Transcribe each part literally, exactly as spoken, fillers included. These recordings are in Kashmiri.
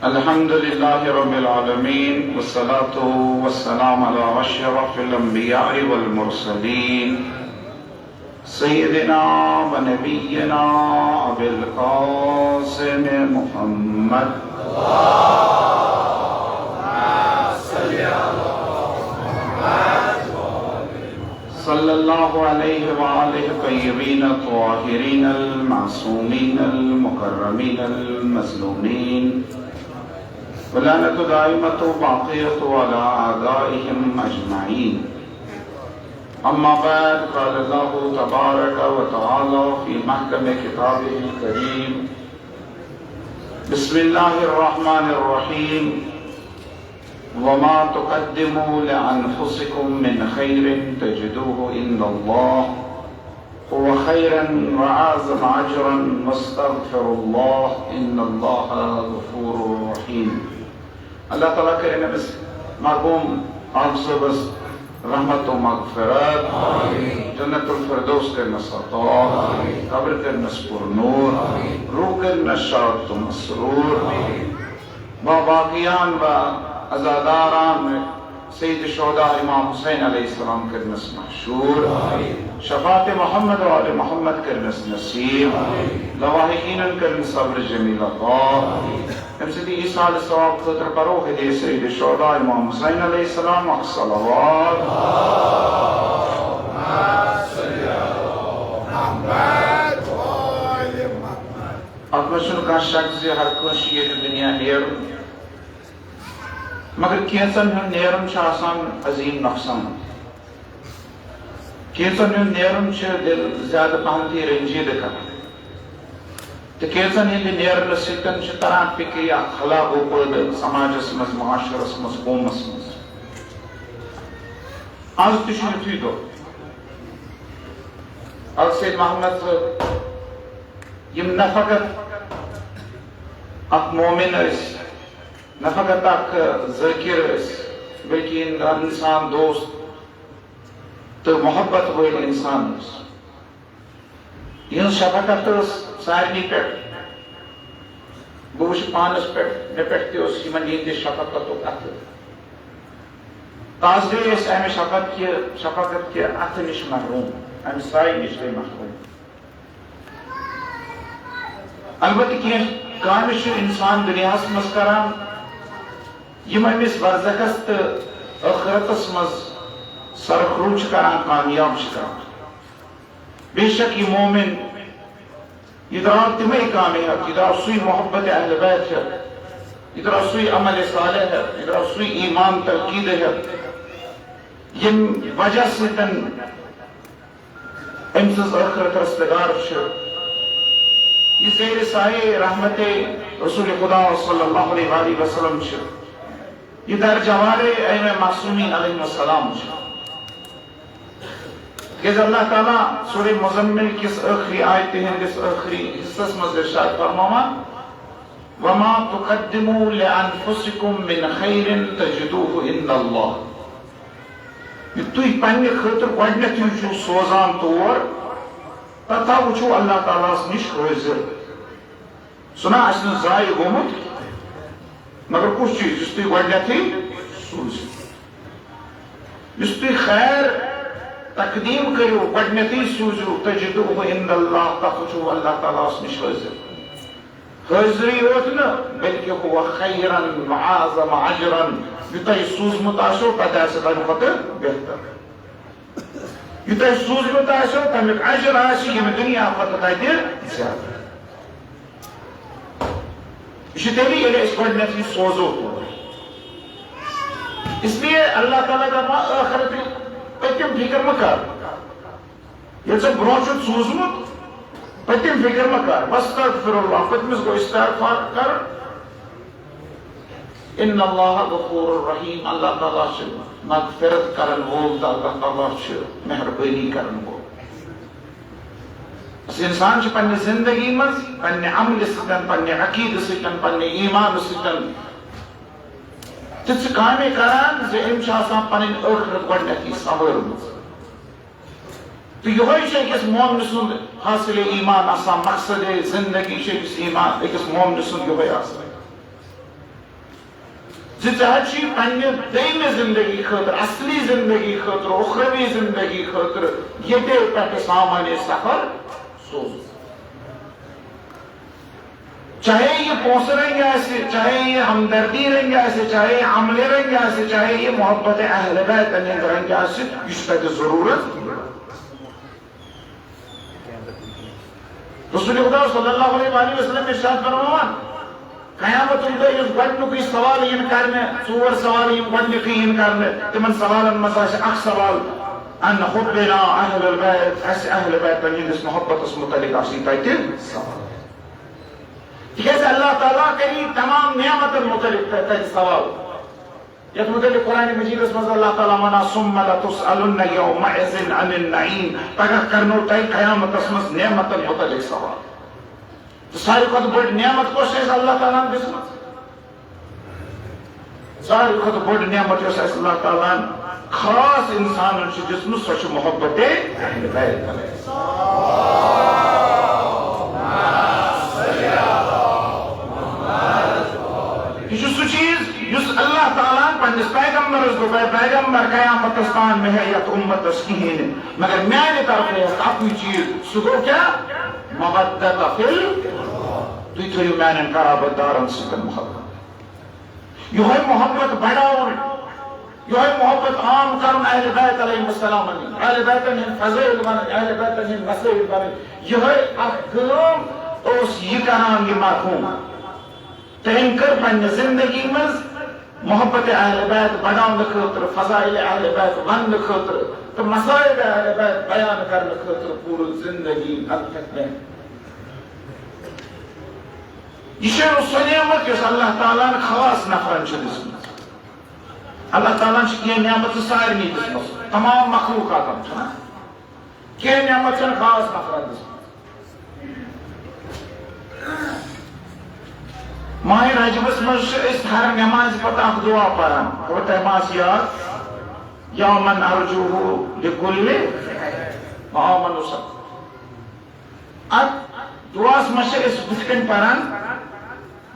الحمد لله رب العالمين، والصلاة والسلام على أشرف الأنبياء والمرسلين، سيدنا ونبينا أبي القاسم محمد. صلى الله عليه وآله الطيبين الطاهرين المعصومين المكرمين المظلومين، ولعنة دائمة باقية على أعدائهم أجمعين. أما بعد، قال الله تبارك وتعالى في محكم كتابه الكريم: بسم الله الرحمن الرحيم. وما تقدموا لأنفسكم من خير تجدوه عند الله هو خيرا وأعظم أجرا واستغفروا الله إن الله غفور رحيم. اللہ تعالیٰ کٔرِنۍ أمِس مرحوٗم عام صٲبس رحمت و مغفرت، جنت الفردوس کٔرنس عطا، قبر کٔرنس پر نور، روح کٔرنس شاد و مسرور۔ و باقیان و عزاداران سید شہداء امام حسین علیہ السلام کٔرنس محشور، شفاعت محمد و آل محمد کٔرنس نصیب، لواحقینن کٔرنس صبر جمیل عطا۔ امہِ سۭتۍ ایصال ثواب خٲطرٕ پرو حدیث سید شہداء امام حسین علیہ السلام اکھ صلوات۔ اتھ منٛز چھُنہٕ کانٛہہ شک زِ ہر کٲنٛسہِ چھُ ییٚتہِ دُنیا نیرُن، مگر کینٛژن ہُنٛد نیرُن چھُ آسان عظیٖم نۄقصان۔ کینٛژن ہُنٛد نیرُن چھُ دِل زیادٕ پہن تہِ رنجیدٕ کران۔ تہٕ کینٛژن ہٕنٛدِ نیرنہٕ سۭتۍ چھُ تران فکرِ اکھ خلا گوٚو پٲدٕ سماجس منٛز، معاشرس منٛز، قومس منٛز۔ از تہِ چھُ یُتھُے دۄہ۔ از سید محمد صٲب، یِم نہ فقط اکھ مومن ٲسۍ، نہ فقط اکھ ذٲکر ٲسۍ، بلکہِ یِم انسان دوست تہٕ محبت وٲلۍ انسان ٲسۍ۔ یِہٕنٛز شفقت ٲس سارنٕے پٮ۪ٹھ۔ بہٕ وٕچھٕ پانَس پٮ۪ٹھ، مےٚ پٮ۪ٹھ تہِ اوس یِمَن یِہِنٛدِ شفقتُک اَتھٕ۔ تازٕ گٔے أسۍ اَمہِ شفقت کہِ، شفقت کہِ اَتھٕ نِش محروٗم، اَمہِ سایہِ نِش گٔے محروٗم۔ البتہ کینٛہہ کامہِ چھُ اِنسان دُنیاہَس منٛز کران، یِم أمِس برزخس تہٕ ٲخرتس منٛز سرخرو چھِ کران، کامیاب چھِ کران۔ بے شک یہِ مومن، یہِ درٛاو تِمے کامہِ ہٮ۪تھ، یہِ درٛاو سُے محبت اہل بیت ہٮ۪تھ، یہِ درٛاو سُے عمل صالح ہٮ۪تھ، یہِ درٛاو سُے ایمان تلقیٖد ہٮ۪تھ، ییٚمہِ وجہ سۭتۍ أمۍ سٕنٛز ٲخرت رستگار چھِ۔ یہِ زیر سایے رحمت رسول خدا صلی اللہ علیہ وآلہ وسلم چھِ۔ یہِ در جوارے ائمہ معصومین علیہم السلام چھِ۔ تِکیازِ اللہ تعالیٰ سورہ مزمل کِس ٲخری آیتہِ ہٕنٛدِس ٲخری حصس منٛز ارشاد فرماوان، وما تقدموا لانفسکم من خیر تجدوہ عند اللہ۔ یہِ تُہۍ پننہِ خٲطرٕ گۄڈنیتھٕے چھِو سوزان تور، تتھا وٕچھِو اللہ تعالیٰ ہس نِش حٲضِر۔ سُہ نہ آسہِ نہٕ ضایع گوٚمُت، مگر کُس چیٖز یُس تُہۍ گۄڈنیتھٕے سوٗزِو؟ یُس تُہۍ خیر تقدیٖم کٔرِو، گۄڈنیتھٕے سوٗزِو، تجدوہ عند اللہ، تتھ وٕچھِو اللہ تعالیٰ ہس نِش حٲضِر۔ حٲضری یوت نہٕ، بلکہ ہوا خیرن و اعظم اجرن، یہِ تۄہہِ سوٗزمُت آسیو، تتہِ آسہِ تمہِ کھۄتہٕ بہتر۔ یہِ تۄہہِ سوٗزمُت آسیو، تمیُک اجر آسہِ ییٚمہِ دُنیا کھۄتہٕ تتہِ زیادٕ۔ یہِ چھُ تیٚلہِ، ییٚلہِ أسۍ گۄڈنیتھٕے سوزو تور۔ اس لیے اللہ تعالیٰ دپان، ٲخرتٕچ پٔتِم فکر مہ کر۔ ییٚلہِ ژےٚ برونٛہہ چھُتھ سوٗزمُت، پٔتِم فِکر مہ کر، واستغفر اللہ، پٔتمِس گوٚو استغفار کر۔ ان اللہ غفور رحیم، اللہ تعالیٰ چھُ مغفرت کرن وول تہٕ اللہ تعالیٰ چھُ مہربٲنی کرن وول۔ بس انسان چھُ پننہِ زندگی منٛز پننہِ عملہِ سۭتۍ، پننہِ عقیدٕ سۭتۍ، پننہِ ایمان سۭتۍ تِژھٕ کامہِ کران زِ أمۍ چھِ آسان پنٕنۍ ٲخرت گۄڈنیتھٕے سنوٲرمٕژ۔ تہٕ یِہوٚے چھُ أکِس مومنہٕ سُنٛد حاصل ایمان آسان، مقصد زندگی چھُ أکِس ایمان، أکِس مومنہٕ سُنٛد یِہوٚے آسان۔ زِ ژےٚ حظ چھُے پننہِ دوٚیمہِ زندگی خٲطرٕ، اصلی زندگی خٲطرٕ، اخروی زندگی خٲطرٕ ییٚتے پٮ۪ٹھٕ سامان سفر سوزُن۔ چاہے یہِ پونٛسہٕ رنگہِ آسہِ، چاہے یہِ ہمدردی رنگہِ آسہِ، چاہے یہِ عملہِ رنگہِ آسہِ، چاہے یہِ محبت اہل بیتن ہٕنٛدِ رنگہِ آسہِ، یہِ چھُ تتہِ ضروٗرت۔ رسول خدا صلی اللہ علیہ وآلہ وسلم ارشاد فرماوان، قیامتُک دۄہ یُس گۄڈٕنیُکُے سوال یِن کرنہٕ، ژور سوال یِم گۄڈٕنیُکُے یِن کرنہٕ، تِمن سوالن منٛز آسہِ اکھ سوال، عن حبنا اہل البیت، اسہِ اہل بیتن ہٕنٛدِس محبتس متعلق آسہِ تتہِ سوال۔ تِکیازِ اللہ تعالیٰ کری تمام نعمتن متعلق تتہِ سوال۔ یتھ متعلق قرآن مجیدس منٛز اللہ تعالیٰ ونان، ثم لتسألن یومئذ عن النعیم، پگاہ کرنو تۄہہِ قیامتس منٛز نعمتن متعلق سوال۔ تہٕ ساروی کھۄتہٕ بٔڑ نعمت کۄس چھِ اَسہِ اللہ تعالیٰ ہن دِژمٕژ؟ ساروی کھۄتہٕ بٔڑ نعمت یۄس اَسہِ اللہ تعالیٰ ہن خاص انسانن چھِ دِژمٕژ، سۄ چھِ محبت اہل بیت علیہ السلام۔ یہِ چھُ سُہ چیٖز یُس اللہ تعالیٰ ہن پننِس پیغمبرس دوٚپ، "اے پیغمبر، قیامتس تام مہ ہیٚیہِ یتھ امتس کِہیٖنۍ نہٕ، مگر میانہِ طرفہٕ ہیٚکھ اکُے چیٖز، سُہ گوٚو کیٛاہ؟ مودت فی ال-، تُہۍ تھٲیِو میانٮ۪ن قرابت دارن سۭتۍ محبت۔" یِہوٚے محبت بڑاوُن، یِہوٚے محبت عام کرُن اہل بیت علیہم السلامن ہُنٛد، اہل بیتن ہٕنٛدۍ فضٲیل ونٕنۍ، اہل بیتن ہٕنٛدۍ مسائل ونٕنۍ، یِہوٚے اکھ کٲم اوس یہِ کران یہِ مرحوم۔ تہٕ أمۍ کٔر پننہِ زندگی منٛز محبت اہل بیت بڑاونہٕ خٲطرٕ، فضائل اہل بیت وننہٕ خٲطرٕ تہٕ مصائب اہل بیت بیان کرنہٕ خٲطرٕ پوٗرٕ زندگی انتھک محنت۔ یہِ چھےٚ سۄ نعمت یۄس اللہ تعالیٰ ہن خاص نفرن چھِ دِژمٕژ۔ اللہ تعالیٰ ہن چھِ کینٛہہ نعمتہٕ سارنٕے دِژمٕژ، تمام مخلوقاتن چھِ نا۔ کینٛہہ نعمت چھنہٕ خاص نفرن دِژمٕژ۔ ماہِ رجبس منٛز چھِ أسۍ ہر نمازِ پتہٕ اکھ دعا پران، خبر تۄہہِ ما آسہِ یاد؟ یا من ارجوہ لکل عام نصب۔ اتھ دعاہس منٛز چھِ أسۍ بُتھِ کنۍ پران،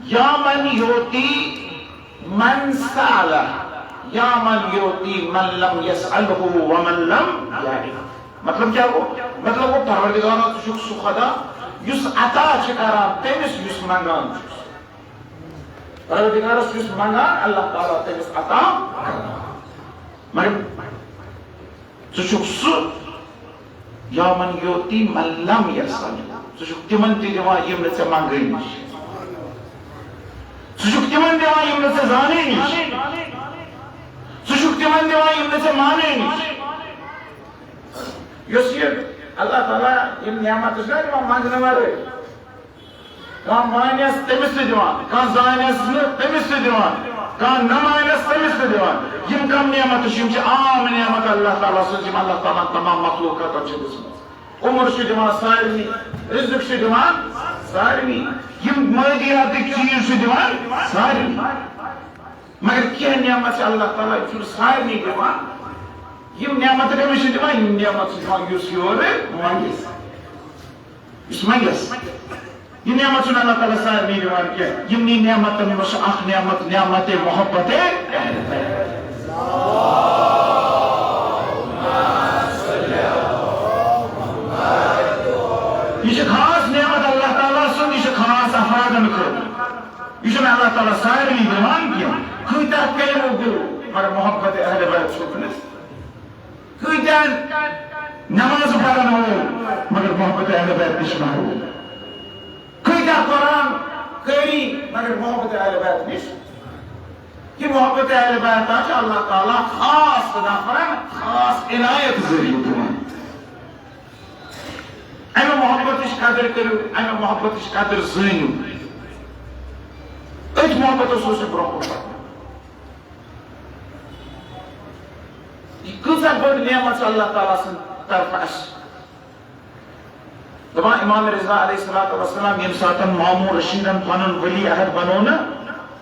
یا من یعطی من سألہ، یا من یعطی من لم یسألہ ومن لم یعرف۔ مطلب کیٛاہ گوٚو؟ مطلب گوٚو، پروردگارا، ژٕ چھُکھ سُہ خدا یُس عطا چھِ کران تٔمِس یُس منٛگان چھُ۔ پروردگارس یُس منٛگان، اللہ تعالیٰ تٔمِس عطا کران۔ مگر ژٕ چھُکھ سُہ، یا من یعطی من لم یسأل۔ ژٕ چھُکھ تِمن تہِ دِوان یِم نہٕ ژےٚ منٛگٲنی چھِ۔ ژٕ چھُکھ تِمن دِوان یِم نہٕ ژےٚ زانٲنی چھِ۔ ژٕ چھُکھ تِمن دِوان یِم نہٕ ژےٚ مانٲنی چھِ۔ یۄس یہِ اللہ تعالیٰ یِم نعمتہٕ چھُنہ دِوان منٛگنہٕ ورٲے، کانٛہہ مانٮ۪س تٔمِس تہِ دِوان، کانٛہہ زانٮ۪س نہٕ تٔمِس تہِ دِوان، کانٛہہ نہ مانٮ۪س تٔمِس تہِ دِوان۔ یِم کم نعمتہٕ چھِ؟ یِم چھِ عام نعمت اللہ تعالیٰ سٕنٛز، یِم اللہ تعالیٰ ہن تمام مخلوقاتن چھِ دِژمٕژ۔ عمر چھُ دِوان سارنٕے، رزق چھُ دِوان سارنٕے، یِم مٲدیاتٕکۍ چیٖز چھُ دِوان سارنٕے۔ مگر کینٛہہ نعمت چھِ اللہ تعالیٰ، یہِ چھُنہٕ سارنٕے دِوان۔ یِم نعمتہٕ کٔمِس چھِ دِوان؟ یِم نعمت چھِ دِوان یُس یورٕ منٛگہِ۔ یُس منٛگٮ۪س، یہِ نعمت چھُنہٕ اللہ تعالیٰ سارنٕے دِوان کینٛہہ۔ یِمنٕے نعمتن منٛز چھُ اکھ نعمت، نعمت محبت۔ یہِ چھِ خاص نعمت اللہ تعالیٰ سُنٛد، یہِ چھِ خاص افرادن خٲطرٕ۔ یہِ چھُنہٕ اللہ تعالیٰ سارنٕے دِوان کینٛہہ۔ کۭتیٛاہ کٔرِو گُرو، مگر محبت اہل بیت چھُکھ نہٕ۔ کۭتیٛاہ نماز پرن وٲلۍ، مگر محبت اہل بیت نِش محروم۔ کۭتیٛاہ قرآن قٲری، مگر محبت اہل بیت نِش۔ یہِ محبت اہل بیت چھِ اللہ تعالیٰ خاص نفرن خاص عنایت ذٔریعہٕ دِوان۔ امہِ محبتٕچ قدر کٔرِو، امہِ محبتٕچ قدر زٲنِو۔ أتھۍ محبتس اوس یہِ برونٛہہ کُن پکناوان۔ یہِ کۭژاہ بٔڑ نعمت چھِ اللہ تعالیٰ سٕنٛدِ طرفہٕ اَسہِ۔ دَپان امام رضا علیہ الصلوۃ والسلام ییٚمہِ ساتہٕ مامون رشیدن پنُن ولی عہد بنوو نہٕ،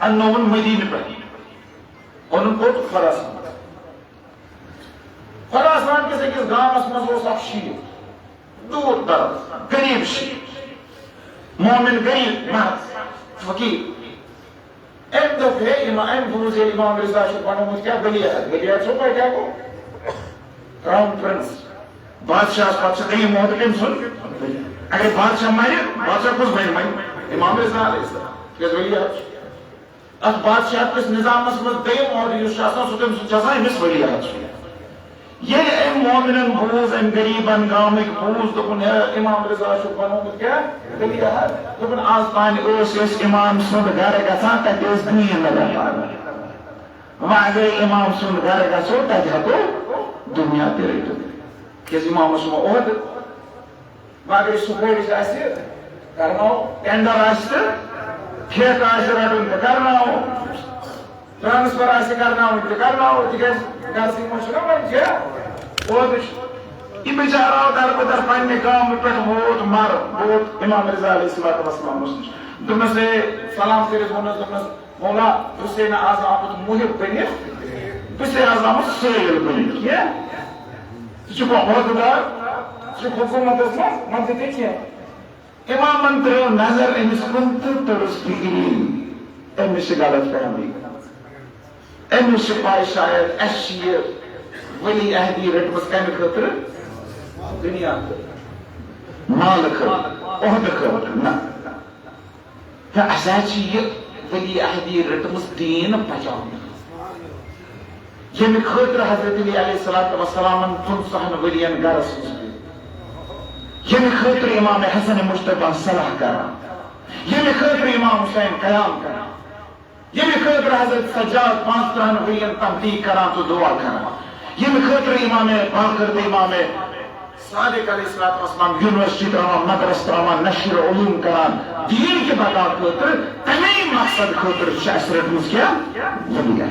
اننووُن مدینہٕ پٮ۪ٹھ، اوٚنُن کوٚت؟ خراسان۔ خراسان کِس أکِس گامس منٛز اوس اکھ شیخ، دوٗر دراز، غریب شیخ، مومن غریب، محض فقیر۔ أمۍ دوٚپ، ہے، اما-، أمۍ بوٗز ییٚلہِ امام رضا چھُ بنومُت کیٛاہ ولی عہد، ولی عہد چھُو پَے کیٛاہ گوٚو؟ Crown Prince۔ بادشاہس پتہٕ چھُ ترٛیٚیِم عہدٕ کٔمۍ سُنٛد؟ اگر بادشاہ مرِ، بادشاہ کُس بنہِ وۄنۍ؟ امام رضا علیہ السلام۔ تِکیٛازِ ولی عہد چھُ۔ اتھ بادشاہت کِس نظامس منٛز دوٚیِم عہدٕ یُس چھُ آسان، سُہ تٔمۍ سُنٛد چھُ آسان أمِس ولی عہد چھُ۔ ییٚلہِ أمۍ مومنن بوٗز، أمۍ غریٖبن گامٕکۍ بوٗز، دوٚپُن، ہے، امام رضا چھُ بنومُت کیٛاہ؟ ولی عہد۔ دوٚپُن، از تانۍ ٲسۍ أسۍ امام سُنٛد گرٕ گژھان، تتہِ ٲسۍ دیٖن رٹان۔ وۄنۍ اگرے امام سُنٛد گرٕ گژھو، تتہِ ہٮ۪کو دُنیا تہِ رٔٹِتھ۔ کیٛازِ امامس چھُ وۄنۍ عہدٕ۔ وۄنۍ اگرے سفٲرِش آسہِ، کرناوو۔ Tender آسہِ تہٕ ٹھیکہٕ آسہِ رٹُن تہٕ کرناوو۔ Transfer آسہِ کرناوُن تہٕ کرناوو۔ تِکیٛازِ گرسٕے منٛز چھُنہ وۄنۍ کینٛہہ عہدٕ چھُ۔ یہِ بِچارٕ آو دربٕدر پننہِ گامہٕ پٮ۪ٹھ، ووت مر، ووت امام رضا علیہ الصلوۃ والسلامس نِش۔ دوٚپنس، ہے، سلام کٔرِتھ ووٚننس، دوٚپنس، مولا، بہٕ چھُسے نہٕ آز آمُت محب بٔنِتھ، بہٕ چھُسے آز آمُت سٲیِل بٔنِتھ۔ کینٛہہ؟ ژٕ چھُکھ وۄنۍ عہدٕدار، ژٕ چھُکھ حکوٗمتس منٛز، وۄنۍ دِ تہِ کینٛہہ۔ امامن ترٲو نظر أمِس کُن تہٕ توٚرُس فِکرِ، أمِس چھِ غلط فہمی۔ أمِس چھِ پَے شاید اَسہِ چھِ یہِ ولی عہدی رٔٹمٕژ کَمہِ خٲطرٕ؟ دُنیا خٲطرٕ، مالہٕ خٲطرٕ، عہدٕ خٲطرٕ نہ۔ تہٕ اَسہِ حظ چھِ یہِ ولی عہدی رٔٹمٕژ دیٖن بچاونہٕ۔ ییٚمہِ خٲطرٕ حضرت علی علیہ الصلوۃ والسلامن پٕنٛژٕہن ؤرین گرس منٛز بیوٗٹھ۔ ییٚمہِ خٲطرٕ امام حسن مجتبیٰ صلاح کران۔ ییٚمہِ خٲطرٕ امام حسین قیام کران۔ ییٚمہِ خٲطرٕ حضرت سجاد پانٛژترٕٛہن ؤرین تبلیغ کران تہٕ دعا کران۔ ییٚمہِ خٲطرٕ امام باقر تہٕ امام صادق علیہ الصلوۃ والسلام یونیورسٹی تراوان، مدرسہٕ تراوان، نشر علوم کران، دیٖن کہِ بقا خٲطرٕ، تَمے مقصد خٲطرٕ چھِ اَسہِ رٔٹمٕژ کیٛاہ؟ دُنیا۔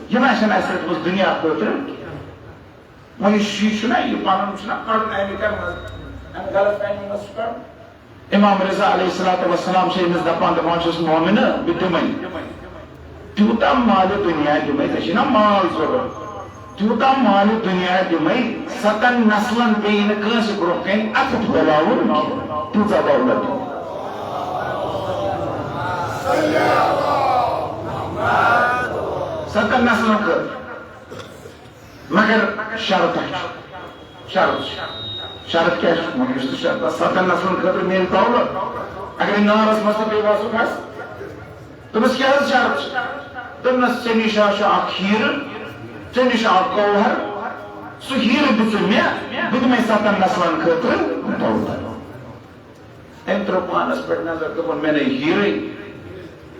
یہِ نہ چھَنہٕ اَسہِ رٔٹمٕژ دُنیا خٲطرٕ۔ وۄنۍ یُس یہِ چھُنہ، یہِ پَنُن چھُنہ پَرُن اَمہِ کَرِ منٛز، اَمہِ غلط فہمی منٛز چھُ پَرُن۔ امام رضا علیہ الصلوۃ والسلام چھِ أمِس دَپان، دَپان چھُس، مومنہٕ، بہٕ دِمَے۔ تیوٗتاہ مالہِ دُنیا دِمَے، ژےٚ چھِی نا مال ضروٗرت؟ تیوٗتاہ مالہِ دُنیا دِمَے، سَتَن نسلَن پیٚیہِ نہٕ کٲنٛسہِ برٛونٛہہ کَنہِ اَتھٕ پھٲلاوُن کینٛہہ۔ تیٖژاہ دولت دِمَے۔ سَتَن نسلَن خٲطرٕ۔ مگر شرط اکھ چھُ۔ شرط چھُ۔ شرط کیٛاہ چھُ؟ وۄنۍ یُس تہِ شرط آسہِ، سَتَن نسلَن خٲطرٕ میلہِ دولت۔ اگر یہِ نارَس منٛز تہِ پیٚیہِ وَسُن آسہِ، دوٚپمَس، کیٛاہ حظ شرط چھُ؟ دوٚپنَس، ژےٚ نِش ہا چھُ اکھ ہیٖرٕ، ژےٚ نِش چھُ اکھ گوہر، سُہ ہیٖرٕ دِ ژٕ مےٚ، بہٕ دِمَے سَتَن نسلَن خٲطرٕ دولت۔ أمۍ ترٲو پانَس پٮ۪ٹھ نظر، دوٚپُن، مےٚ نے ہیٖرٕے۔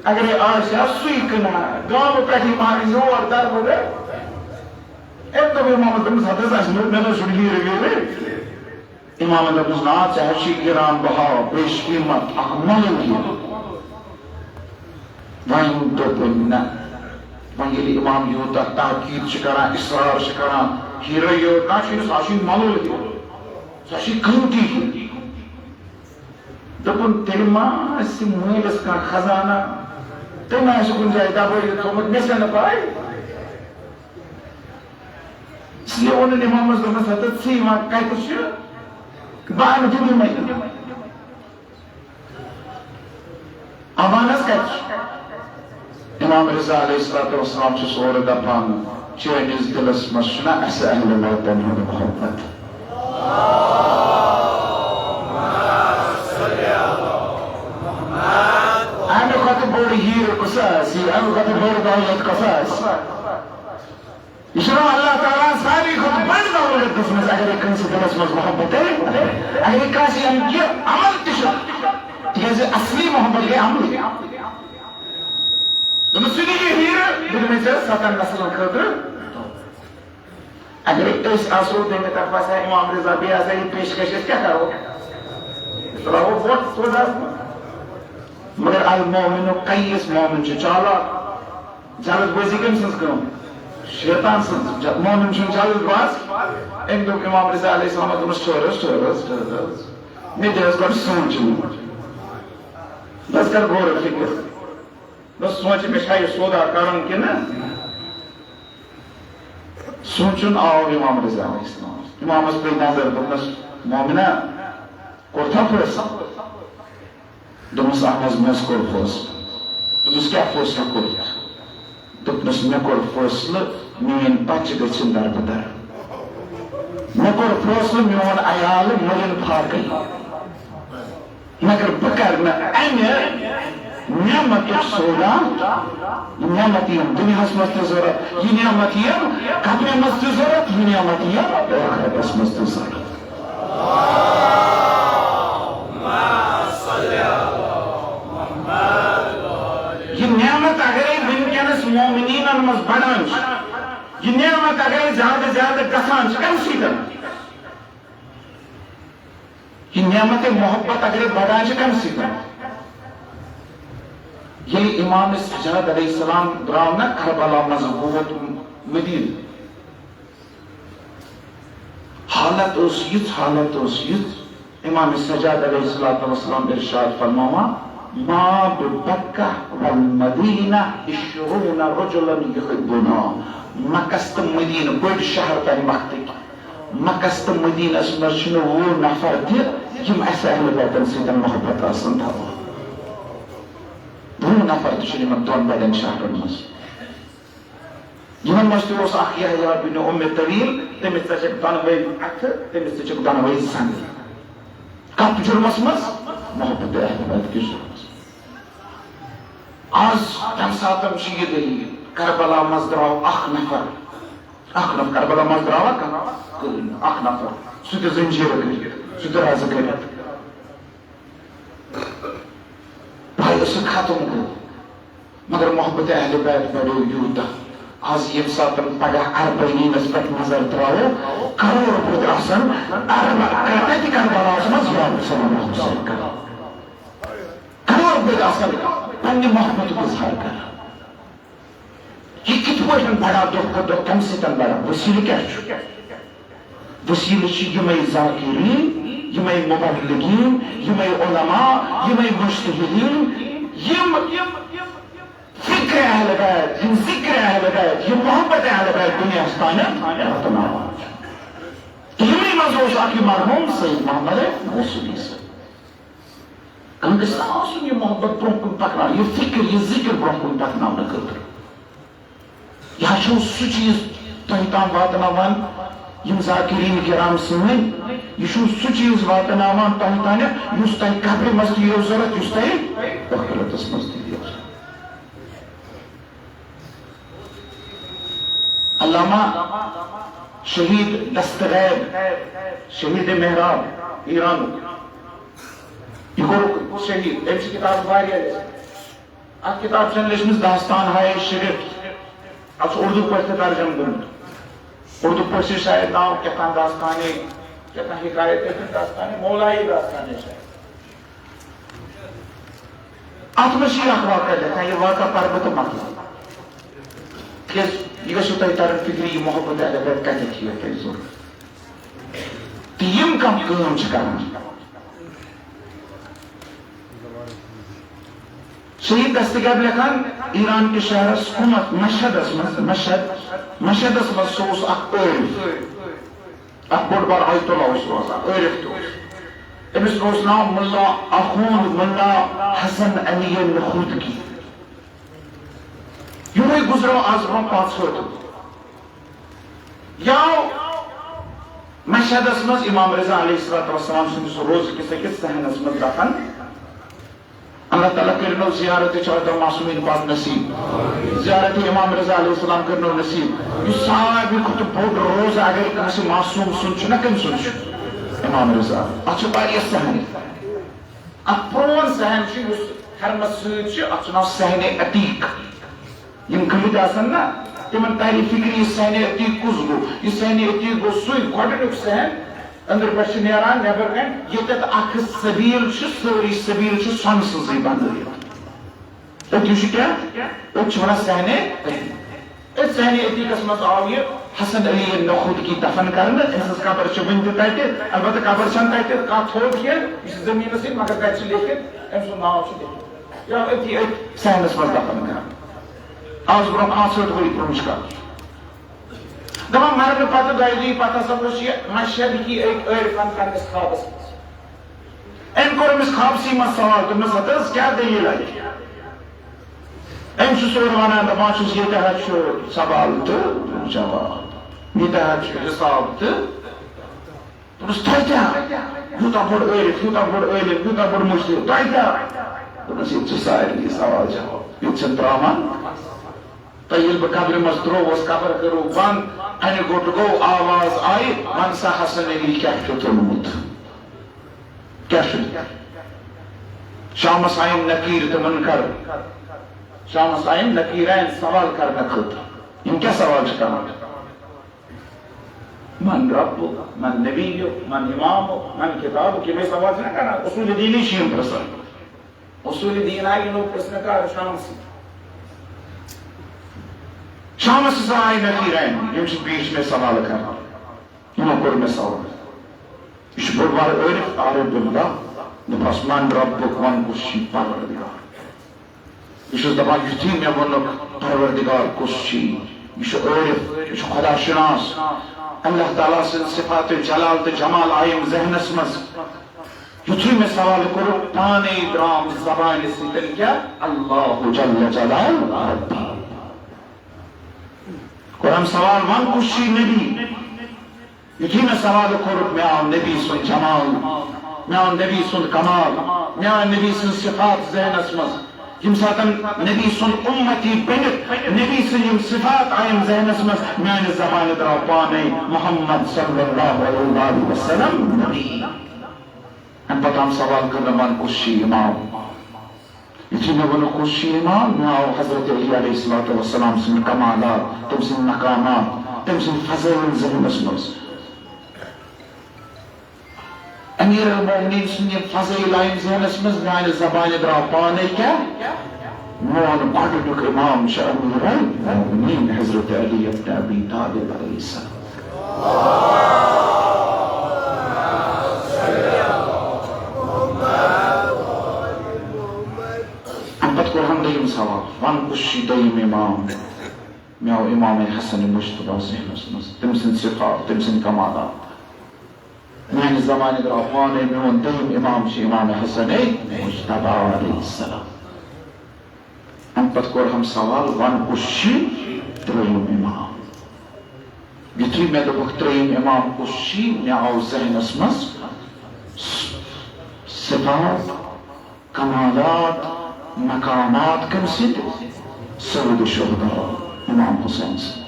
اگرے آسہِ ہا سُے کٕنہٕ ہا، گامہٕ پٮ۪ٹھ یِم ہا یور دربٕدر۔ أمۍ دوٚپ اِمامَس، دوٚپمَس، ہَتہٕ حظ اَسہِ نہٕ، مےٚ نہ حظ چھُنہٕ ہیٖرٕ ویٖرٕ۔ اِمامَن دوٚپمَس، نا، ژےٚ حظ چھُے گِران بہاو، بیٚیہِ چھُ قۭمَت اَکھ مۄلُل ہیٖرٕ۔ وۄنۍ دوٚپ أمۍ، نہ۔ وۄنۍ ییٚلہِ اِمام یوٗتاہ تاکید چھُ کران، اصرار چھُ کران، ہیٖرَے یوت نہ چھُنہٕ، سُہ حظ چھُے مۄلُل ہیٖرٕ، سُہ حظ چھُے قۭمتی ہیٖرٕ۔ دوٚپُن، تیٚلہِ ما آسہِ مٲلِس کانٛہہ خزانہ؟ تٔمۍ آسہِ کُنہِ جایہِ دَبٲوِتھ تھوٚومُت، مےٚ چھَنہٕ پَے۔ اس لیے ووٚنُن اِمامَس، دوٚپنَس، ہَتہٕ ژٕ یِوان کَتہِ چھُ؟ بہٕ اَنہٕ تہِ دِمَے۔ اَمان حظ کَتہِ چھُ؟ امام رضا علیہ الصلوۃ والسلام چھُ سورٕ دَپان، چٲنِس دِلَس منٛز چھُنہ اَسہِ اہلِ بیتَن ہُنٛد محبت۔ اَمہِ کھۄتہٕ بوٚڑ ہیٖرٕ کُس آسہِ؟ اَمہِ کھۄتہٕ بٔڑ دولت کۄس آسہِ؟ یہِ چھُنہ اللہ تعالیٰ ہَن ساروی کھۄتہٕ بٔڑ دولت دِژمٕژ، اگر یہِ کٲنٛسہِ دِلَس منٛز محبت ہے، اگر یہِ کٲنٛسہِ یعنی کہِ عمل تہِ چھُ، تِکیٛازِ اصلی محبت گٔے عملٕے۔ دوٚپمَس، ژٕ دِ یہِ ہیٖرٕ، بہٕ دِمَے ژےٚ سَتَن نسلَن خٲطرٕ۔ اگر أسۍ آسو تَمہِ طرفہٕ آسہِ ہا امام رضا، بیٚیہِ آسہِ ہا یہِ پیشکش، أسۍ کیٛاہ کَرو؟ أسۍ ترٛاوو ووٹ سوزہَس منٛز۔ مگر المومن قیس، مومن چھُ چالاک، جلد بازی کٔمۍ سٕنٛز کٲم؟ شیطان سٕنٛز۔ ج-، مومن چھُنہٕ جلد باز۔ أمۍ دوٚپ امام رضا علیہ السلامَس، دوٚپمَس، ٹھٔہر حظ، ٹھٔہر حظ، ٹھٔہر حظ، مےٚ دِ حظ گۄڈٕ سونٛچُن۔ بہٕ حظ کَرٕ غور و فِکر۔ بہٕ سونٛچہِ، مےٚ چھا یہِ سودا کَرُن کِنہٕ نہ؟ سونٛچُن آو امام رضا علیہ السلامَس۔ امامَس پیٚیہِ نظر، دوٚپنَس، مومنہ، کوٚرتھا فٲصلہٕ؟ دوٚپمَس، اہن حظ، مےٚ حظ کوٚر فٲصلہٕ۔ دوٚپمَس، کیٛاہ فٲصلہٕ کوٚرُتھ؟ دوٚپنَس، "مےٚ کوٚر فٲصلہٕ، میٛٲنۍ بچہِ گٔژھِنۍ دربٕدر۔ مےٚ کوٚر فٲصلہٕ، میون عیال مٔرِن فاقے۔ مگر بہٕ کرٕ نہٕ اَمہِ نعمتُک سودا، یہِ نعمت یِم دُنیاہَس منٛز تہِ ضوٚرَتھ، یہِ نعمت یِم قبرِ منٛز تہِ ضوٚرَتھ، یہِ نعمت یِم ٲخرتَس منٛز تہِ ضوٚرَتھ۔" یہِ نعمت اگرے وٕنکیٚنس مومنینن منٛز بڑان چھِ، یہِ نعمت اگرے زیادٕ زیادٕ گژھان چھِ، کمہِ سۭتۍ؟ یہِ نعمت محبت اگرے بڑان چھِ، کمہِ سۭتۍ؟ ییٚلہِ امام سجاد علیہ السلام درٛاو نہ کربلا منٛز، ووت مدینہ، حالت اوس یِژھ، حالت اوس یِژھ۔ امام سجاد علیہ الصلوۃ والسلام ارشاد فرماوان، "ما ببکہ والمدینہ عشرون رجلا یحبنا۔" مکس تہٕ مدینہ، بٔڑۍ شہر تمہِ وقتٕکۍ، مکس تہٕ مدینس منٛز چھِنہٕ وُہ نفر تہِ، یِم اسہِ اہل بیتن سۭتۍ محبت آسن تھاوان۔ وُہ نفر تہِ چھِنہٕ یِمن دۄن بڑٮ۪ن شہرن منٛز۔ یِمن منٛز تہِ اوس اکھ یحییٰ بن ام طویل، تٔمِس ژٔجِکھ دۄنوَے اَتھٕ، تٔمِس ژٔجِکھ دۄنوَے زنٛگہٕ۔ کتھ جُرمس منٛز؟ محبت اہل بیت کِس جُرمس۔ آز تَمہِ ساتہٕ چھِ یہِ دٔلیٖل، کربلا منٛز درٛاو اکھ نفر، اکھ نفر، کربلا منٛز درٛاوا کانٛہہ؟ کٕہٕنۍ نہٕ، اکھ نفر، سُہ تہِ زنجیٖرٕ کٔرِتھ، سُہ تہِ رزٕ کٔرِتھ۔ پایہِ سُہ ختم گوٚو۔ مگر محبت اہل بیت بڑیو یوٗتاہ۔ آز ییٚمہِ ساتہٕ پگاہ اربعینس پٮ۪ٹھ نظر تراوو، کرور بُدھ آسن اربع-، کتہِ کربلاہس منٛز یا صلی اللہ علیہ وسلم کران۔ کرور بُدھ آسن پننہِ محبتُک اظہار کران۔ یہِ کِتھ پٲٹھۍ بڑا دۄہ کھۄتہٕ دۄہ؟ کمہِ سۭتۍ بڑا؟ وسیلہٕ کیٛاہ چھُ؟ وسیلہٕ چھِ یِمے ذاکرین، یِمے مبلغین، یِمے علماء، یِمے مجتہدین، یِم فکر اہل بیت، یِم ذکر اہل بیت، یِم محبت اہل بیت دنیاہس تانٮ۪تھ واتناوان چھِ۔ تہٕ یِمنٕے منٛز اوس اکھ یہِ مرحوم سید محمد رسولی صٲب۔ کانٛگرِ سان آسُن یہِ محبت برٛونٛہہ کُن پکناوُن، یہِ فکر، یہِ ذکر برٛونٛہہ کُن پکناونہٕ خٲطرٕ۔ یہِ حظ چھُو سُہ چیٖز تۄہہِ تام واتناوان، یِم ذاکرین کرام سٲنۍ، یہِ چھُو سُہ چیٖز واتناوان تۄہہِ تام، یُس تۄہہِ قبرِ منٛز تہِ یِیو ضوٚرتھ، یُس تۄہہِ ٲخرتس منٛز تہِ یِیو ضوٚرتھ۔ علامہ شہید دست غیب، شہید محراب ایرانُک، یہِ کوٚرُکھ شہید۔ أمۍ چھِ کِتاب واریاہ لیٚچھمٕژ۔ اَتھ کِتاب چھَنہٕ لیٚچھمٕژ داستان ہائے شریف۔ اَتھ چھُ اُردو پٲٹھۍ تہِ ترجمہٕ گوٚمُت۔ اُردو پٲٹھۍ چھِ شاید ناو کیٛاہ تام داستانے، کیٛاہ تام حکایت، کیٛاہ تام داستانے، مولایی داستانے شاید۔ اتھ منٛز چھِ یہِ اکھ واقعہ لیکھان، یہِ واقعہ پرٕ بہٕ تہٕ مۄکلاو۔ تِکیٛازِ یہِ گژھِ تۄہہِ ترُن فِکرِ، یہِ محبت اہل بیت کتٮ۪تھ چھِ یَتھ تۄہہِ ضروٗرت۔ تہٕ یِم کم کٲم چھِ کران۔ شہید دستگیب لیکھان، ایران کِس شہرس کُنتھ مشہدس منٛز، مشہد، مشہدس منٛز سُہ اوس اکھ عٲرف۔ اکھ بوٚڑ بار آیت اللہ اوس روزان، عٲرف تہِ اوس۔ أمِس اوس ناو ملا اخوند ملا حسن علی نخودگی۔ یِہوٚے گُزریو آز برونٛہہ پانٛژھ ہٲٹھ دۄہ۔ یہِ آو مشہدس منٛز امام رضا علیہ الصلوۃ والسلام سٕنٛدِس روزٕ کِس أکِس صحنس منٛز دفن۔ اللہ تعالیٰ کٔرِنو زیارت چودہ معصومین پاک نصیب، زیارت امام رضا علیہ السلام کٔرِنو نصیب۔ یُس ساروی کھۄتہٕ بوٚڑ روزٕ اگر کٲنٛسہِ معصوم سُنٛد چھُ نہ، کٔمۍ سُنٛد چھُ؟ امام رضا۔ اتھ چھِ واریاہ صحن۔ اتھ پرون صحن چھُ یُس حرمس سۭتۍ چھُ، اتھ چھُ ناو صحن عتیق۔ یِم گٔمٕتۍ آسن نا، تِمن ترِ فِکرِ، یہِ صحن عتیق کُس گوٚو؟ یہِ صحن عتیق گوٚو سُے گۄڈٕنیُک صحن، أنٛدرٕ پٮ۪ٹھ چھِ نیران نٮ۪بر کَنہِ، ییٚتٮ۪تھ اکھ سبیٖل چھُ، سٲری سبیٖل چھِ سۄنہٕ سٕنٛزٕے بنٲوِتھ۔ أتی چھُ کیٛاہ؟ أتۍ چھِ وَنان صحن عتیق۔ أتھۍ صحن عتیقس منٛز آو یہِ حسن علی نخودگی دفن کرنہٕ۔ أمۍ سٕنٛز قبر چھِ وٕنہِ تہِ تَتہِ، البتہ قبر چھَنہٕ تَتہِ کانٛہہ تھوٚد کینٛہہ، یہِ چھِ زٔمیٖنَس سۭتۍ، مگر تَتہِ چھِ لیکھِتھ، أمۍ سُنٛد ناو چھُ لیکھِتھ۔ یا أتھی، أتھۍ صحنس منٛز دفن کران۔ آز برونٛہہ پانٛژھ ہٲٹھ ؤری برونٛہہ چھُ کتھ۔ دپان مرنہٕ پتہٕ دۄیہِ دُہہِ پتہٕ ہسا اوس یہِ مشہد کی أکۍ عٲرفن پننِس خوابس منٛز۔ أمۍ کوٚر أمِس خوابسٕے منٛز سوال، دوٚپنس، "ہتہٕ حظ کیٛاہ دٔلیٖل اَتہِ؟" أمۍ چھُ سورٕ وَنان، دَپان چھُس، ییٚتہِ حظ چھُ سوال تہٕ جواب، ییٚتہِ حظ چھُ حِساب تہٕ۔ دوٚپُس، تۄہہِ کیٛاہ؟ یوٗتاہ بوٚڑ عٲرِف، یوٗتاہ بوٚڑ عٲلِم، یوٗتاہ بوٚڑ مُجتہِد، تۄہہِ کیٛاہ؟ دوٚپُس، ییٚتہِ چھِ سارنٕے سوال جواب، ییٚتہِ چھِنہٕ ترٛاوان۔ تۄہہِ ییٚلہِ بہٕ قبرِ منٛز ترٛووُس، قبر کٔرٕو بنٛد، اَنہِ گوٚٹ گوٚو، آواز آیہِ، وَن سا حسن علی کیٛاہ چھُتھ اوٚنمُت؟ کیٛاہ چھُ؟ شامس آیم نکیر تہٕ منکر۔ شامس آیم نکیرین سوال کرنہٕ خٲطرٕ۔ یِم کیٛاہ سوال چھِ کران؟ من ربک، من نبیک، من امامک، من کتابک، یِمے سوال چھِنہ کران؟ اصول دینی چھِ یِم پرژھان۔ اصول دین آیہِ یِمو پرژھنہٕ کر؟ شامس۔ شامس ہسا آیہِ نکیرین، یِم چھِ بیچ میں سوال کران۔ یِمو کوٚر مےٚ سوال۔ یہِ چھُ بوٚڑ بار عٲرِف، عارف باللہ۔ دوٚپمَس، من ربک، وَن کُس چھُے پروردگار؟ بہٕ چھُس دَپان، یُتھُے مےٚ ووٚنُکھ پروردگار کُس چھُے، یہِ چھُ عٲرِف، یہِ چھُ خدا شناس۔ اللہ تعالیٰ سٕنٛز صفات جلال تہٕ جمال آیِم ذہنَس منٛز۔ یُتھُے مےٚ سوال کوٚرُکھ، پانے درٛام زبانہِ سۭتۍ کیٛاہ؟ اللہ جل جلال ربی۔ کوٚرُم سوال، وَن کُس چھُے نبی؟ یُتھُے مےٚ سوال کوٚرُکھ، مےٚ آو نبی سُنٛد جمال، مےٚ آو نبی سُنٛد کمال، مےٚ آو نبی سٕنٛز صفات ذہنس منٛز۔ ییٚمہِ ساتَن نبی سُنٛد اُمتی بٔنِتھ نبی سٕنٛز یِم صفات آیِم ذہنس منٛز، میانہِ زبانہِ درٛاو پانے محمد صلی اللہ علیہ وسلم نبی۔ اَمہِ پتہٕ آو سوال کرنہٕ، وَن کُس چھُے امام؟ یُتھُے مےٚ ووٚنُکھ، کُس چھُ امام؟ مےٚ آو حضرت علی علیہ الصلوۃ والسلام سٕنٛدۍ کمالات، تٔمۍ سٕنٛدۍ مقامات، تٔمۍ سٕنٛدۍ فضٲیل ذہنس منٛز۔ امیر المومنین سٕنٛدۍ یِم فضٲیل آیِم ذہنس منٛز، میانہِ زبانہِ درٛاو پانے کیٛاہ؟ میون گۄڈٕنیُک امام چھُ امیر المومنین حضرت علی ابن ابی طالب علیہ السلام۔ اَمہِ پتہٕ کوٚرہم دوٚیِم سوال، وَن کُس چھُے دوٚیِم امام؟ مےٚ آو امام حسن مجتبیٰ ذہنس منٛز، تٔمۍ سٕنٛدۍ صفات، تٔمۍ سٕنٛدۍ کمالات۔ میانہِ زمانہِ درٛاو پانے میون دوٚیِم امام چھُ امام حسن مجتبیٰ علیہ السلام۔ اَمہِ پتہٕ کوٚرہم سوال، وَن کُس چھُے ترٛیٚیِم امام؟ یُتھُے مےٚ دوٚپُکھ، ترٛیٚیِم امام کُس چھُے، مےٚ آو ذہنس منٛز صفات، کمالات، مقامات کٔمۍ سٕنٛدۍ؟ سید الشہداء امام حسین سٕنٛدۍ۔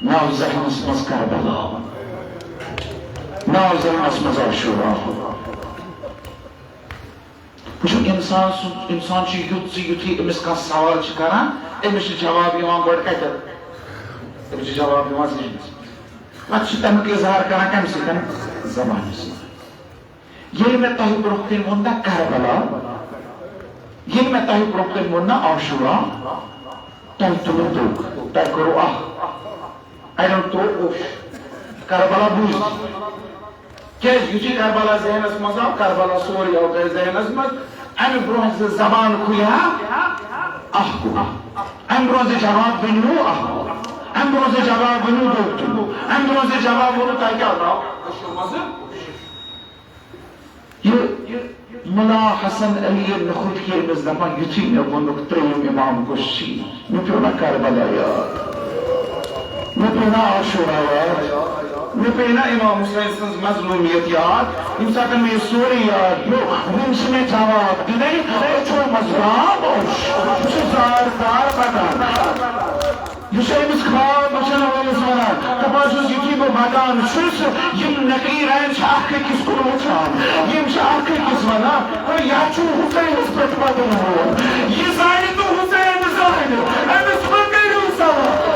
مےٚ آو ذہنس منٛز کربلا، مےٚ آو ذہنس منٛز عاشورہ۔ وٕچھِو، اِنسان سُنٛد، اِنسان چھُ یُتھ زِ یُتھُے أمِس کانٛہہ سوال چھُ کران، أمِس چھُ جواب یِوان گۄڈٕ کَتٮ۪تھ؟ أمِس چھُ جواب یِوان ذہنَس منٛز۔ پَتہٕ چھُ تَمیُک اظہار کران کَمہِ سۭتۍ؟ زبانہِ سۭتۍ۔ ییٚلہِ مےٚ تۄہہِ برٛونٛہہ کَنہِ ووٚن نا کربلا، ییٚلہِ مےٚ تۄہہِ برٛونٛہہ کَنہِ ووٚن نا عاشورہ، تۄہہِ تُلُو دُکھ، تۄہہِ کوٚروُ اَکھ۔ اَڑیو ترٛوو اوٚش۔ کربلا بوٗز۔ کیٛازِ؟ یُتھُے کربلا ذہنس منٛز آو، کربلا سورُے آو تۄہہِ ذہنس منٛز، اَمہِ برٛونٛہہ زِ زبان کھُلہِ ہا، اَکھ گوٚو۔ اَمہِ برٛونٛہہ زِ جواب ؤنِو، اَکھ گوٚو۔ اَمہِ برٛونٛہہ زِ جواب ؤنِو، دوٚگ تُلِو۔ اَمہِ برٛونٛہہ زِ جواب ووٚنُو، تۄہہِ کیٛاہ درٛاو أچھو منٛزٕ؟ یہِ ملا حسن علی نخود کہِ أمِس دپان، یُتھُے مےٚ ووٚنُکھ ترٛیٚیِم امام کُس چھِ، مےٚ پیوٚو نا کربلا یاد، مےٚ پیوٚو نا عاشورہ یاد، مےٚ پیٚیہِ نا امام حسین سٕنٛز مظلومیت یاد، ییٚمہِ ساتہٕ مےٚ یہِ سورُے یاد پیوٚو، وُنہِ چھِ مےٚ جواب دِنَے، أچھو منٛز رام اوٚش، بہٕ چھُس زار زار پکان۔ یہِ چھُ أمِس خواب وٕچھن وٲلِس وَنان، دَپان چھُس، یُتھُے بہٕ وَدان چھُس، یِم نقیٖرین چھِ اکھ أکِس کُن وٕچھان، یِم چھِ اکھ أکِس وَنان، "ہے، یہِ ہا چھُ حُسینَس پٮ۪ٹھ وَدُن وول، یہِ زانہِ نہٕ حُسین زانہِ، أمِس مہ کٔرِو سوال،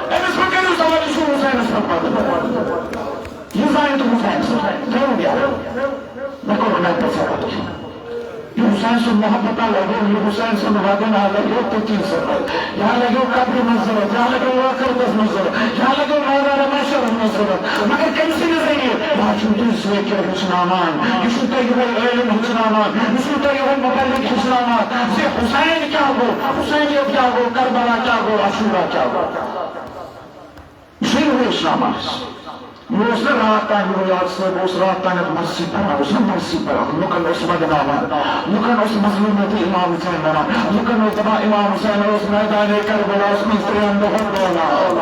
أمِس مہ کٔرِو سوال، یہِ چھُ حُسینَس پٮ۪ٹھ وَدُن وول۔" یہِ زانہِ تہٕ حُسین سُنٛد ترٛیٚیِم یار۔ مےٚ کوٚر نَتہٕ پَتہٕ سَبَق۔ یہِ حُسین سُنٛد محبت آ لَگیو، یہِ حُسین سُنٛد وَدُن آ لَگیو تٔتی سَبَق۔ یا لَگیو قبرِ منٛز ضوٚرَتھ، یا لَگیو ٲخرتَس منٛز ضوٚرَتھ، یا لَگیو میدانِ محشرَس منٛز ضوٚرَتھ۔ مگر کٔمۍ سٕنٛدِ ذٔریعہٕ؟ یہِ حظ چھُو تُہۍ ذٲکِر ہیٚچھناوان، یہِ چھُو تۄہہِ یِہوٚے عٲلِم ہیٚچھناوان، یہِ چھُو تۄہہِ یِہوٚے مُبلِغ ہیٚچھناوان زِ حُسین کیٛاہ گوٚو، حُسینیت کیٛاہ گوٚو، کربلا کیٛاہ گوٚو، عاشورہ کیٛاہ گوٚو۔ یہِ چھُ یِہوٚے اِسلام اَکھ۔ بہٕ اوسُس نہٕ راتھ تام، بہٕ یاد سا، بہٕ اوسُس راتھ تام یَتھ مرثی پَران، بہٕ اوسُس نہٕ مرثی پَران، لُکَن اوس بدناوان، لُکَن اوس مظلوٗمیت امام حسین وَنان، لُکَن اوس دَپان امام حسین اوس میدانِ کربلاہَس منٛز ترٛٮ۪ن دۄہَن دولان۔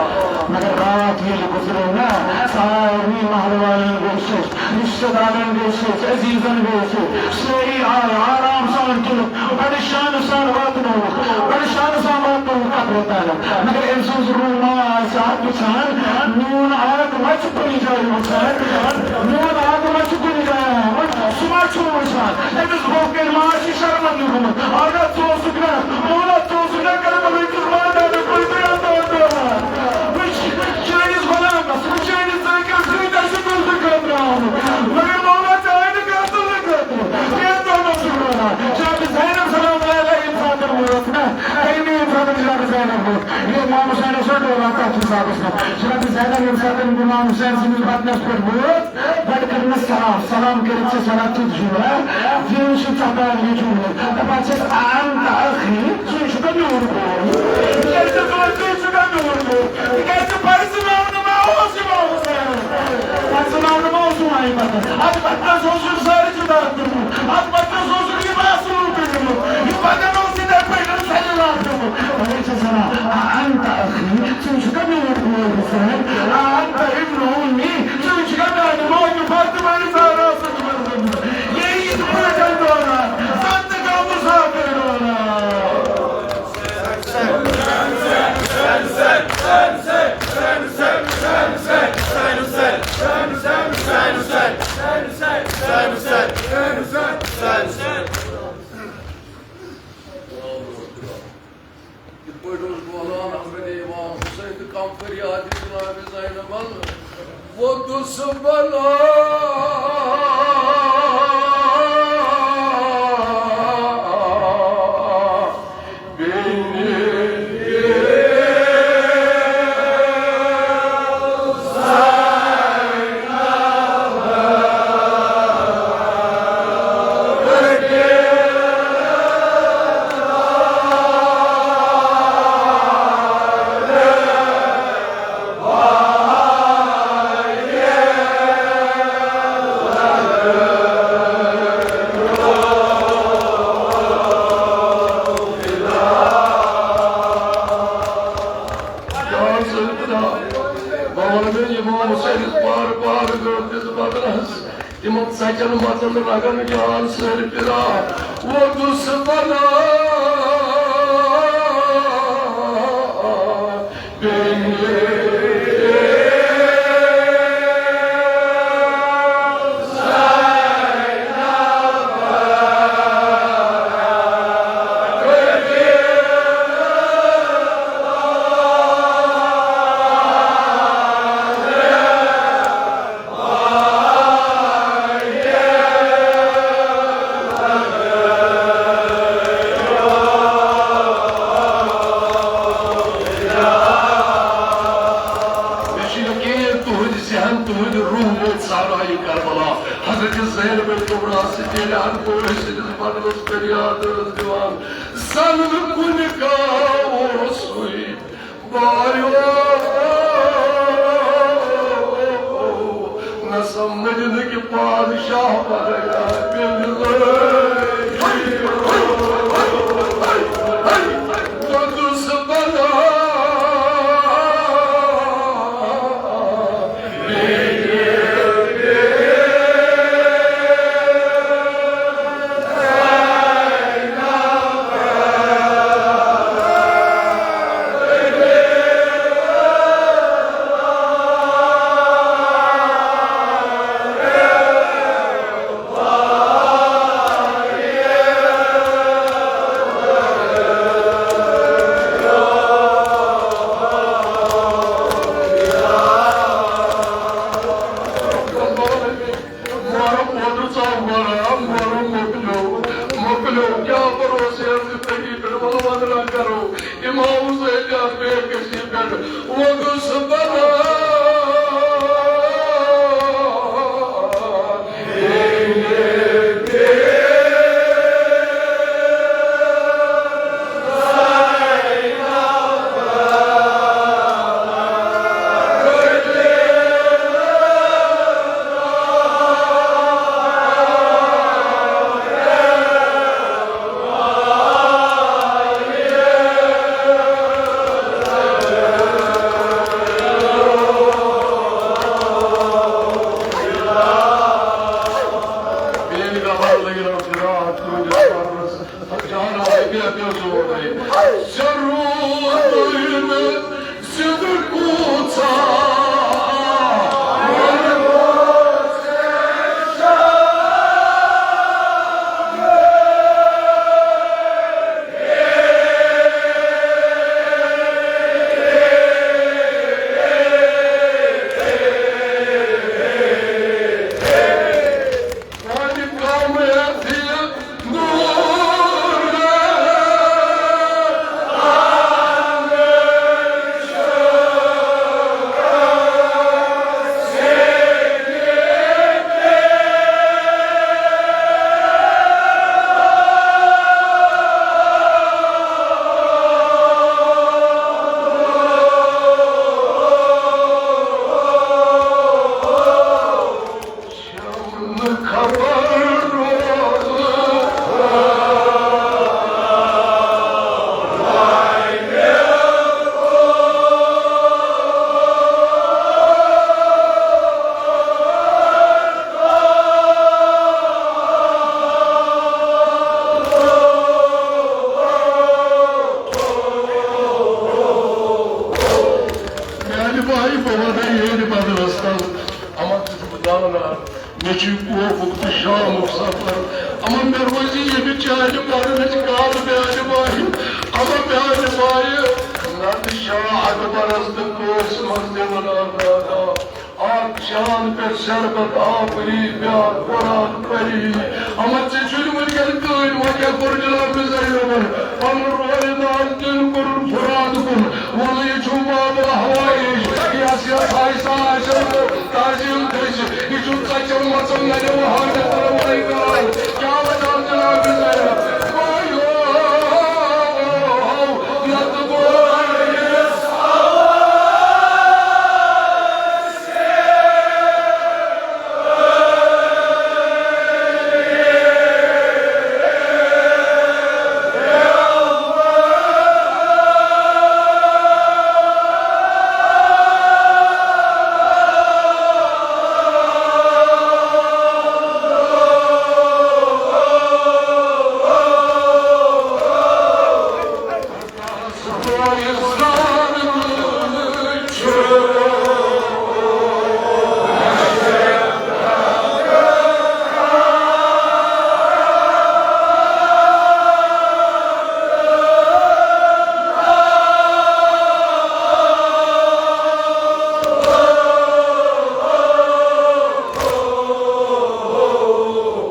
مگر راتھ ییٚلہِ گُزریو نا، سارنٕے محلہٕ والٮ۪ن گوٚو سُہ، رِشتہٕ دارَن گوٚو سُہ، عزیٖزَن گوٚو سُہ، سٲری آے آرام سان تُلُکھ، بَڑٕ شانہٕ سان واتنووُکھ، بَڑٕ شانہٕ سان واتنووُکھ قبرِ تانٮ۪تھ۔ مگر أمۍ سٕنٛز روح ما آسہِ اَتھ وٕچھان، میون آتما چھُ کُنہِ جایہِ وٕچھان، میون آتما چھُ کُنہِ جایہِ آمُت، سُہ ما چھُ وٕچھان؟ أمِس برٛونٛہہ کَنہِ ما آسہِ شرمندٕ گوٚمُت؟ اَگر ژٕ اوسُکھ نا، مولا، ژٕ اوسُکھ نا کربلہٕ کِس مٲدانَس منٛز بیان داد دِوان۔ وٕچھ، چٲنِس غلامَس، وٕچھ، چٲنِس ژٲنٛگِس کۭتیٛاہ چھِ تُلنہٕ خٲطرٕ آمٕتۍ۔ مگر مولا، ژےٚ آے نہٕ کانٛہہ تُلنہٕ خٲطرٕ۔ کینٛہہ تُلنہٕ چھُکھ وَنان۔ جناب زینب سلام اللہ علیہا ییٚمہِ ساتہٕ ووت نا، تَمی ییٚمہِ ساتہٕ جناب زینب ووت۔ یہِ امام حسین اوس نا ڈولان تَتھ حسابَس منٛز۔ جناب زینب ییٚمہِ ساتہٕ غلام حسین سٕنٛدِس بدنَس پٮ۪ٹھ ووت، گۄڈٕ کٔرنَس سلام، سلام کٔرِتھ چھِ سَلام تیُتھ جملہ، یہِ چھُ ژۄپار یہِ جملہٕ۔ دَپان چھِس، "اَنتَ أخی، ژٕ چھُکھا میون بوے؟" تِکیٛازِ ژٕ چھُکھا میون بوے؟ تِکیٛازِ پَرزٕناونہٕ ما اوس یِوان حُسین؟ پَرزٕناونہٕ ما اوس یِوان یہِ پَتہٕ؟ اَتھ پَتہٕ اوسُکھ سٲری جُدا کوٚرمُت۔ اَتھ پَتہٕ اوسُکھ لِباس لوٗٹمُت۔ یہِ بدن اوس یِتھَے پٲٹھۍ سَجہِ لاگمُت۔ وۄنۍ چھِ سَلام، "اَنتَ أخی، ژٕ چھُکھا میون بوے حُسین؟ اَنتَ ابن اُمّی، ژٕ چھُکھا میانہِ ماجہِ فاطمہ زہرا سۭتۍ وۄتھمُت؟" یہِ یِتھ پٲٹھۍ دوران، زَن تہِ گوٚو مُسافِر دوران۔ یِتھ پٲٹھۍ اوس بولان حضرت امام حسین تہٕ کم فریاد جناب زینب ال، ووٚتُس بلاے۔ جان سۭتۍ خدا، بہٕ وَنہٕ امام حسینس بار بار گٔر دِژ بدنس، تِمن ژَٹٮ۪ن مَژن رگن جان سۭتۍ فدا، ووٚتُس بلاے۔ مےٚ چھُ یقیٖن تُہٕنٛدۍ ذہن، تُہٕنٛدۍ روح وٲتۍ صحرایہِ کربلا۔ حضرت زینب کبریٰ صدیقہ ہن پٲٹھۍ سٕنٛدِس بدنس فریاد ٲس دِوان، زن نہٕ کُنہِ کانٛہہ اوسُے بایو۔ نہ سمجھ نہٕ کہِ پادشاہ بنیا بیٚیہِ لٲگۍ۔ ووٚتُس بلاے۔ محرم اوترٕ ژاو گۄڈٕ، محرم مۄکلیو، مۄکلیو، کیٛاہ بروسہٕ یَتھ زندگی پٮ۪ٹھ؟ وَلہٕ وَنٛدنا کَرو اِمام حُسین یَتھ بے کسی پٮ۪ٹھ۔ ووٚتُس بَلاے۔ روٗدُے نہٕ زِندٕ کوٗتاہ۔ میانہِ بایہِ، بہٕ وَنَے ییٚلہِ بدرس تل، اما ژٕ چھُکھ زانان، مےٚ چھُ یہِ کوفُک تہٕ شامُک سفر۔ اما مےٚ روزِ ییٚمہِ چانہِ پرنٕچ کالہٕ میانہِ بایہِ۔ اما میانہِ بایہِ، نتہٕ شاہ اکبرس تہٕ قٲسمس دِوان آزاد۔ اکھ چاند پٮ۪ٹھ شربت آفری، بیاکھ قرآن پری۔ اما ژےٚ چھُے نہٕ وٕنکٮ۪ن کٕہٕنۍ، وۄنۍ کیٛاہ کوٚر جناب زینبن؟ پنُن رویدان تٔمۍ کوٚرُن فرات کُن۔ ووٚنُن، یہِ چھُ باب الحوائج، یس یس آہستہ آہستہ تعظیم کھسہِ۔ یہِ چھُ ژۄچٮ۪ن مژن نرٮ۪ن حاجت رواے کران۔ کیٛاہ وجہ جناب زینب؟ او یو، نتہٕ گوٚو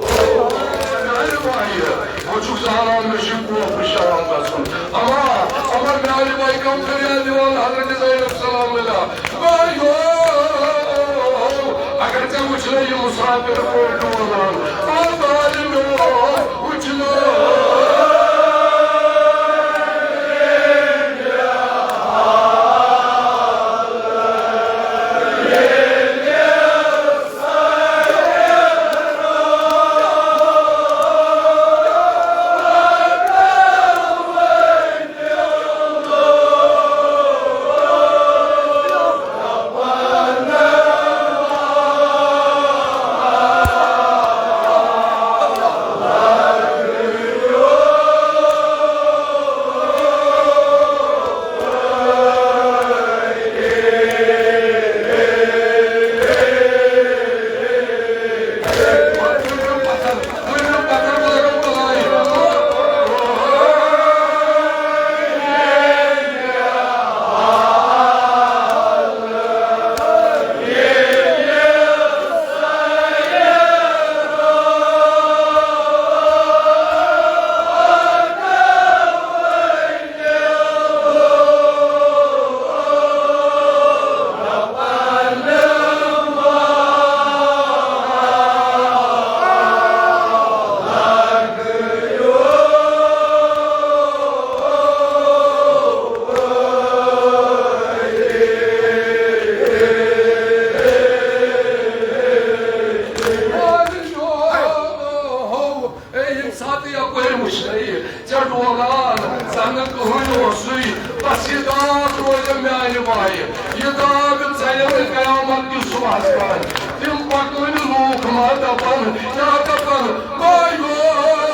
میانہِ بایہِ، بہٕ چھُس زانان، مےٚ چھُ کوفہٕ شام گژھُن۔ اما، اما میانہِ بایہِ کم فریاد دِوان حضرت زینب سلام اللہ۔ بایو، اگر ژےٚ وٕچھنے یہِ مسافر پٲٹھۍ ڈولان، او ظالمو، وٕچھنے۔ اے، ییٚمہِ ساتہٕ یپٲرۍ وٕچھنَے ژےٚ ڈولان، زَنہٕ کٕہٕنۍ اوسُے، بس یہِ داد روزِ میانہِ وایہِ۔ یہِ داد ژَلہِ نہٕ قیامت کِس صُبحس تام۔ تِم پکٲنۍ لوٗکھ ما دپن، کیٛاہ دپن؟ بایو!